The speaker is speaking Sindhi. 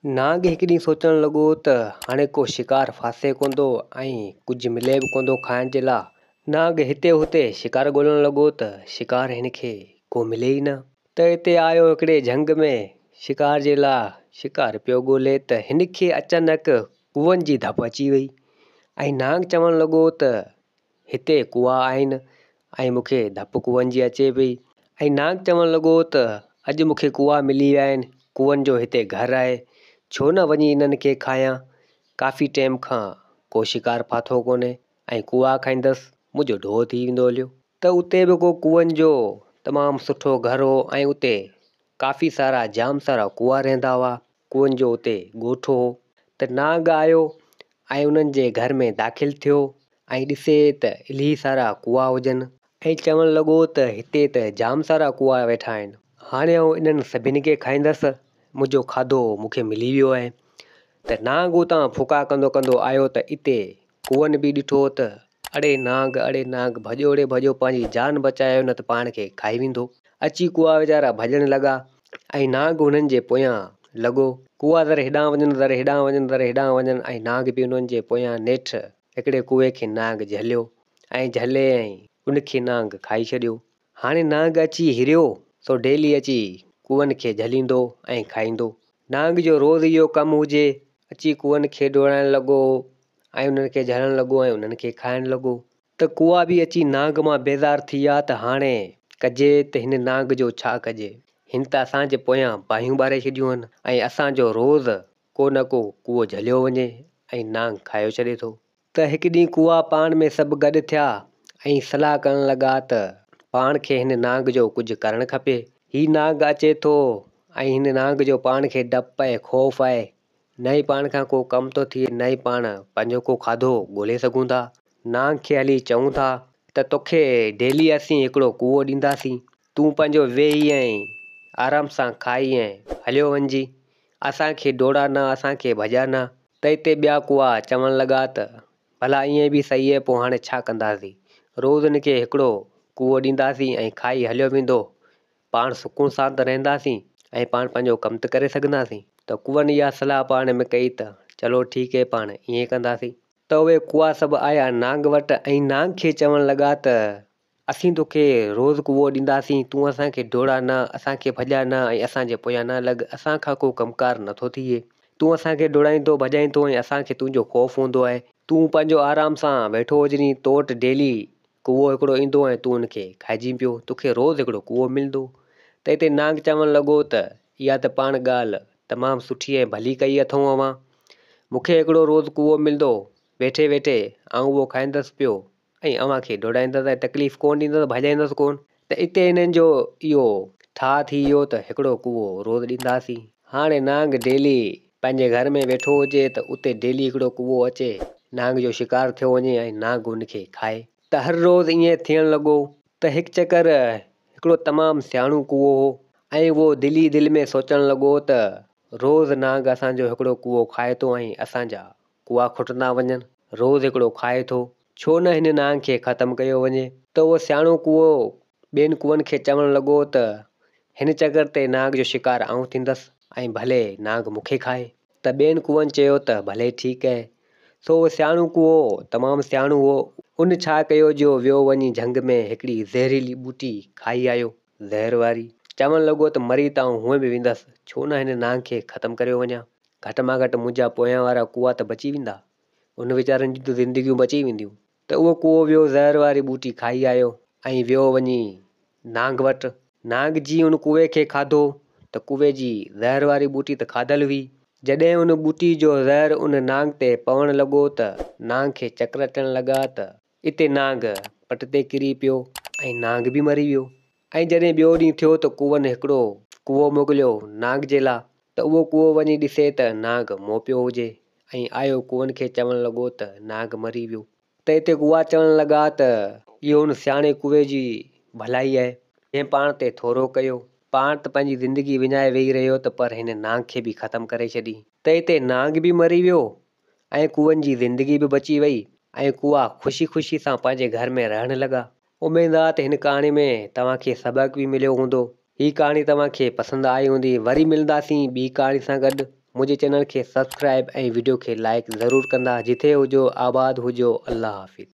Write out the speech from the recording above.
نانگ هڪ ڏينهن سوچڻ لڳو ته هاڻي ڪو شڪار ڦاسي ڪوندو ۽ ڪجهه ملي به ڪوندو کائڻ جي لا. نانگ هتي هتي شڪار ڳولڻ لڳو ته شڪار هن کي ڪو ملي ئي نه. ته اتي آيو هڪڙي جهنگ ۾ شڪار جي لا شڪار پيو ڳولي ته هن کي اچانڪ ڪوئن جي ڌپ اچي وئي ۽ نانگ چوڻ لڳو ته هتي ڪوئا آهن ۽ مون کي ڌپ ڪوئن جي اچي پئي ۽ نانگ چوڻ لڳو ته اڄ مون کي ڪوئا ملي ويا آهن، ڪوئن جو هتي گهر آهي، ڇو نه وڃي انهن کي کايان، ڪافي ٽيم کان ڪو شڪار ڦاٿو ڪونهي ۽ ڪوئا کائيندس، منهنجو ڍوء ٿي ويندو هليو. ته اتي به ڪو ڪوئن جو تمام سٺو گهر هو ۽ اتي ڪافي سارا جام سارا ڪوئا رهندا هئا، ڪوئن جو اتي ڳوٺ هو ته نانگ آيو ۽ انهن جي گهر ۾ داخل ٿيو ۽ ڏسي ته الهي سارا ڪوئا هجن ۽ چوڻ لڳو ته هتي ته جام سارا ڪوئا ويٺا آهن، هاڻي آئون انهن سڀني کي کائيندس، منهنجو کاڌو مون کي ملي ويو آهي. ته نانگ اتان ڦڪا ڪندو ڪندو آيو ته اتي ڪوئن به ڏٺو ته اڙي نانگ اڙي نانگ ڀڄو ڙي ڀڄو پنهنجي جان بچايو نه ته پاڻ کي کائي ويندو. اچي ڪوئا ويچارا ڀڄڻ لڳا ۽ نانگ انهن جي پويان لڳو. ڪوئا ذري هيڏانهن وڃن ذري هيڏانهن وڃن ذري هيڏانهن وڃن ۽ نانگ به انهن جي پويان نيٺ هڪڙي ڪوئي کي نانگ جهليو ۽ جهلي ۽ ان کي نانگ کائي ڇڏيو. هاڻي نانگ اچي هريو سو ڊيلي اچي ڪوئن کي جهليندو ۽ کائيندو. نانگ جو روز اهو ڪم هجي، اچي ڪوئن کي ڊوڙائڻ لڳو ۽ انهن کي جهلڻ لڳو ۽ انهن کي کائڻ لڳو. ته ڪوئا به اچي نانگ مان بيزار ٿي ويا ته هاڻي ڪجي ته هن نانگ جو ڇا ڪجي؟ هن ته اسان جي پويان باهيون ٻاري ڇڏيون آهن ۽ اسان جو روز ڪو نه ڪو ڪوئو جهليو وڃي ۽ نانگ کايو ڇڏي ٿو. ته هڪ ڏينهن ڪوئا پاڻ ۾ سڀ گڏ ٿيا ۽ صلاح ڪرڻ لڳا ته پاڻ کي هن نانگ جو ڪجهه ڪرڻ کپي. هي نانگ اچي ٿو ۽ هن نانگ جو پاڻ کي ڊپ ۽ خوف آهي نه ئي پاڻ کان ڪو ڪم ٿو ٿئي نه ئي پاڻ پنهنجو ڪو کاڌو ڳولي سگهون ٿا. نانگ کي هلي چئون ٿا ته توکي ڊيلي اسين هڪڙو ڪوئو ڏينداسين، تون پنهنجو ويهي ۽ آرام سان کائي ۽ هليو وڃجي، اسان کي ڊوڙا نه اسان کي ڀڄا نه. ته اتي ٻيا ڪوئا چوڻ لڳا ته ڀلا ائين به سهي پوء هاڻي ڇا ڪنداسين، روز هن کي هڪڙو ڪوئو ڏينداسين ۽ کائي هليو ويندو، پاڻ سڪون سان ته رهنداسين ۽ پاڻ پنهنجو ڪم ته ڪري سگهنداسين. ته ڪوئن اها صلاح پاڻ ۾ ڪئي ته چلو ٺيڪ هي پاڻ ائين ئي ڪنداسين. ته اهي ڪوئا سڀ آيا نانگ وٽ ۽ نانگ کي چوڻ لڳا ته اسين توکي روز ڪوئو ڏينداسين، تون اسان کي ڊوڙا نه، اسان کي ڀڄا نه ۽ اسان جي پويان نه لڳ، اسان کان ڪو ڪم ڪار نٿو ٿئي. تون اسان کي ڊوڙائين ٿو، ڀڄائين ٿو ۽ اسان کي تنهنجو خوف هوندو آهي. تون پنهنجو آرام سان ويٺو هجني، تو وٽ ڊيلي ڪوئو هڪڙو ايندو ۽ تون ان کي کائجين پيو، توکي روز هڪڙو ڪوئو ملندو. ته اتي نانگ چوڻ لڳو ته اها ته پاڻ ڳالهه تمام سٺي ۽ ڀلي ڪئي اٿئون اوهان. مون کي هڪڙو روز ڪوئو ملندو، ويٺي ويٺي آئون اهو کائيندس پيو ۽ اوهان کي ڊوڙائيندس ۽ تڪليف ڪونه ڏيندس، ڀڄائيندس ڪونه. ته اتي هنن جو اهو ٺاهه ٿي ويو ته هڪڙو ڪوئو روز ڏينداسين. هاڻي نانگ ڊيلي پنهنجي گهر ۾ ويٺو هجي ته اتي ڊيلي هڪڙو ڪوئو اچي نانگ جو شڪار ٿيو وڃي ۽ نانگ ان کي کائي. ته هر روز ائين ٿيڻ لڳو ته هڪ چڪر هڪڙو تمام سياڻو ڪوئو هو ۽ اهو دل ئي دل ۾ سوچڻ لڳو ته روز نانگ اسان جو هڪڙو ڪوئو کائي ٿو ۽ اسان جا ڪوئا کٽندا وڃن، روز هڪڙو کائي ٿو، ڇو نه هن نانگ کي ختم ڪيو وڃي. ته اهو سياڻو ڪوئو ٻين ڪوئن کي چوڻ لڳو ته هن چڪر تي نانگ جو شڪار آئون ٿيندس ۽ ڀلي نانگ مون کي کائي. ته ٻين ڪوئن چيو ته ڀلي ٺيڪ اهي. سو اهو سياڻو ڪوئو تمام سياڻو هو. ان ڇا ڪيو جو ويو وڃي جهنگ ۾ هڪڙي زهريلي ٻوٽي کائي آيو، زهر واري. چوڻ لڳو ته مري ته آئون هونئن به ويندس، ڇو نه هن نانگ کي ختم ڪريو وڃان. گهٽ مان گهٽ منهنجا پويان وارا ڪوئا ته بچي ويندا. ان ويچارن جون ته زندگيون بچي وينديون. ته اهو ڪوئو ويو زهر واري ٻوٽي کائي آيو ۽ ويو وڃي نانگ وٽ. نانگ جيئن ان ڪوئي کي کاڌو ته ڪوئي جي زهر واري ٻوٽي ته کاڌل هئي. جڏهن ان ٻوٽي جو زهر ان نانگ تي پوڻ لڳو ته نانگ کي چڪر اچڻ لڳا ته اتي نانگ پٽ تي ڪري پيو ۽ نانگ به مري ويو. ۽ جڏهن ٻيو ڏينهن ٿيو ته ڪوئن هڪڙو ڪوئو موڪليو نانگ جي لا ته اهو ڪوئو وڃي ڏسي ته نانگ مئو پيو هجي ۽ آيو ڪوئن کي چوڻ لڳو ته نانگ مري ويو. ته اتي ڪوئا چوڻ لڳا ته اهو ان سياڻي ڪوئي جي ڀلائي آهي، جنهن پاڻ تي ٿورو ڪيو. پاڻ ته پنهنجي زندگي وڃائي ويهي رهيو ته پر هن نانگ کي به ختم ڪري ڇڏي. ته اتي نانگ به مري ويو ۽ ڪوئن جي زندگي به بچي وئي ۽ ڪوئا خوشي خوشي سان پنهنجي گهر ۾ رهڻ لڳا. اميد آ ته هن ڪهاڻي ۾ توهان کي سبق به مليو هوندو. هي ڪهاڻي توهان کي پسند آئي هوندي. وري ملنداسين ٻي ڪهاڻي سان گڏ. منهنجي چينل کي سبسڪرائب ۽ وڊيو کي لائيڪ ضرور ڪندا. جٿي هجو آباد هجو. الله حافظ.